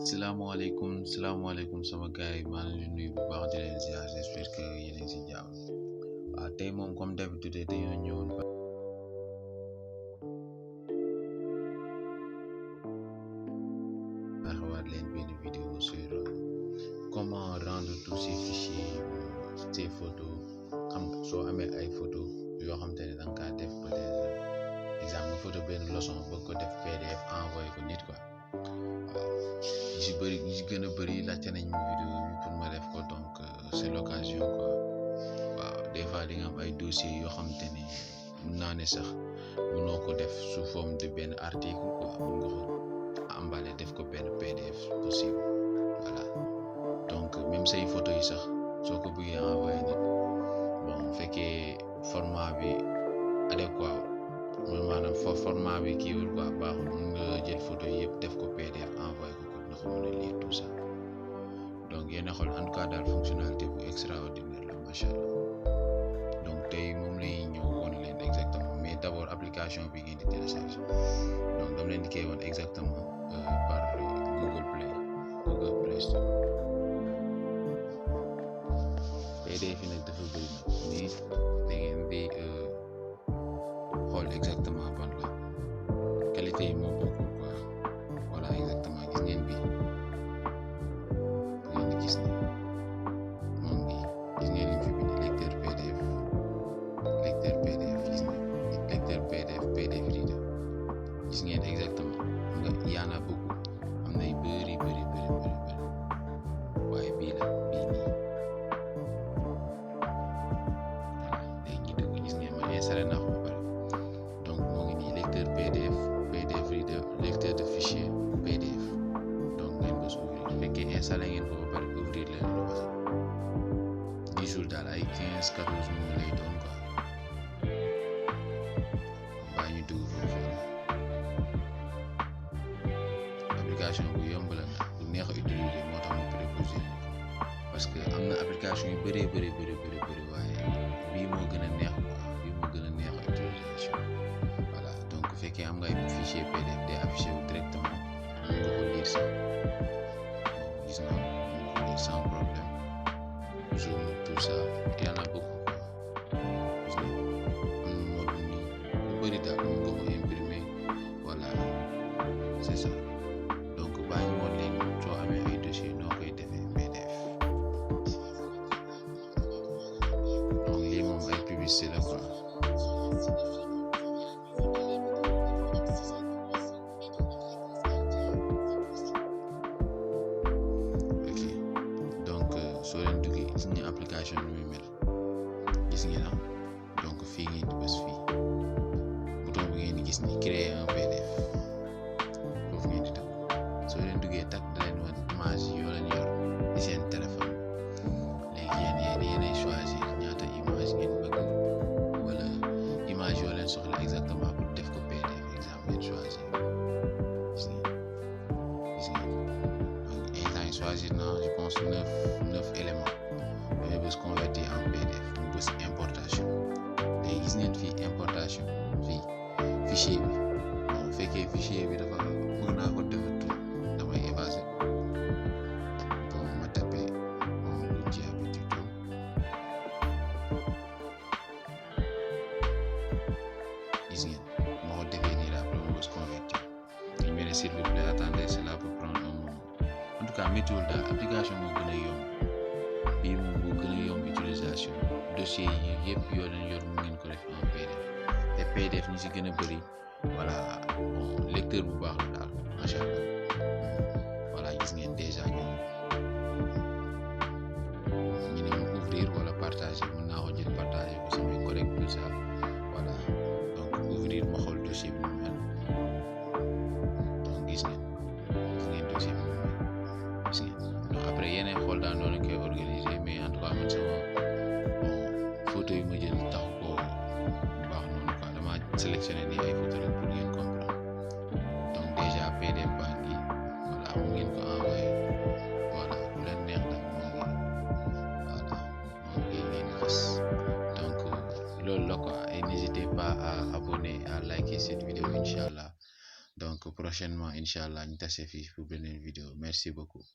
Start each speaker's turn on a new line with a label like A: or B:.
A: salaamaaleykum sama gars yi maa ngi leen di nuyu bu baax di leen ziar j'espère que yéen a ngi si jàmm waaw tey moom comme d'habitude dañoo ñëwoon baaxawaat leen benn vidéo sur comment rendre tous ces fichiers ces photos xam nga soo amee ay photos yoo xam te ne da nga kaa def peut-être exemple photo benn leçon bëgg ko def PDF envoyé ko nit quoi. ñi ci gën a bëri laajte nañ ma vidéo bi pour ma def ko donc c'est l'occasion quoi waaw des fois di nga am ay dossiers yoo xamante ni mun naa ne sax mënoo ko def sous forme de benn article quoi mun nga ko emballer def ko benn PDF possible voilà donc même say photos yi sax soo ko bëggee envoyer nit bon bu fekkee format bi adéquat maanaam format bi kiiwul quoi baaxul mun nga jël photo yi yëpp def ko PDF envoyer ko nga xam ne lire tout ça donc yéen a xool en tout cas daal fonctionnalité bu extraordinaire la macha allah donc tey moom lay ñëw woon leen exactement mais d'abord application bi ngeen di télécharger donc dama leen di koy woon exactement par Google Play Store PDF yi nag dafa bëri nag mais da ngeen di xool exactement ban la qualité yi moo bokkul quoi voilà exactement gis ngeen bi ngeen di gis ni moom bi gis ngeen li fi bind lecteur PDF gis ngeen lecteur PDF reader gis ngeen exactement nga yaana beaucoup am na yu bëri waaye bii la bii nii léegi ñu dugg gis ngeen ma installé naa ko ba pare donc moo ngi nii lecteur PDF reader lecteur de fichier PDF donc ngeen bës ouvrir bu fekkee installé ngeen ko ba pare ouvrir leen lu wax 10 jours daal ay 15-14 mois lay doon quoi mbaa ñu dugg foofu application bu yomb la nag bu neex a utiliser moo tax ma proposé parce que am na application yu bëri waaye bii moo gën a neex quoi bii moo gën a neex a utilisation voilà donc bu fekkee am nga ay fichier PDF day affiché wu directement mën nga ko lire sax bon gis nga mën nga ko lire sans problème zoom tout ça y en a beaucoup gis nga am na mode nii lu bëri daal mën nga ko imprimer voilà c'est ça donc baa ñu woon leen soo amee ay dossier noo koy defee PDF donc lii moom ay publicité la quoi ok donc soo leen duggee gis ngeen application bi muy mel gis ngeen am donc fii ngeen di bës fii bouton bi ngeen di gis ni créer un PDF foofu ngeen di teg soo leen duggee tak da leen wan image yoo leen yor ci seen téléphone léegi yéenay choisir ñaata image ngeen bëgg wala image yoo leen soxla exactement pour def ko PDF exemple ngeen choisir gis ngeen donc instant yi choisir na je pense 9 éléments damay bës convertir en PDF mu bës importation léegi gis ngeen fii importation fii fichier bi bon bu fekkee fichier bi dafa bëgg naa ko defar tout damay effacer bon ma tapé bon lu jeex bi tuto gis ngeen moo ko defee nii la après ma bës convertir ñu mel ne s'il vous plaît attendez cela peut prendre un moment en tout cas météo daal application moo gën a yomb bii moom moo gën a yomb utilisation dossier yi yëpp yoo leen yor mu ngeen ko def en PDF te PDF ñi si gën a bëri voilà bon lecteur bu baax la daal macha allah voilà gis ngeen déjà ñoom ñu ne ma ouvrir wala partager mën naa ko jël partager ko samay collègues tout ça voilà donc ouvrir ma xool dossier bi mu mel donc gis ngeen dossier bi mu mel gis ngeen donc après yeneen xool daal noonu koy organiser mais en tout cas man sama bon photo yi ma jël taxu ko baax noonu quoi dama sélectionné nii ay photo rek pour ngeen comprendre donc déjà PDF baa ngi voilà prochainement inshallah ñu tase fii pour beneen vidéo merci beaucoup.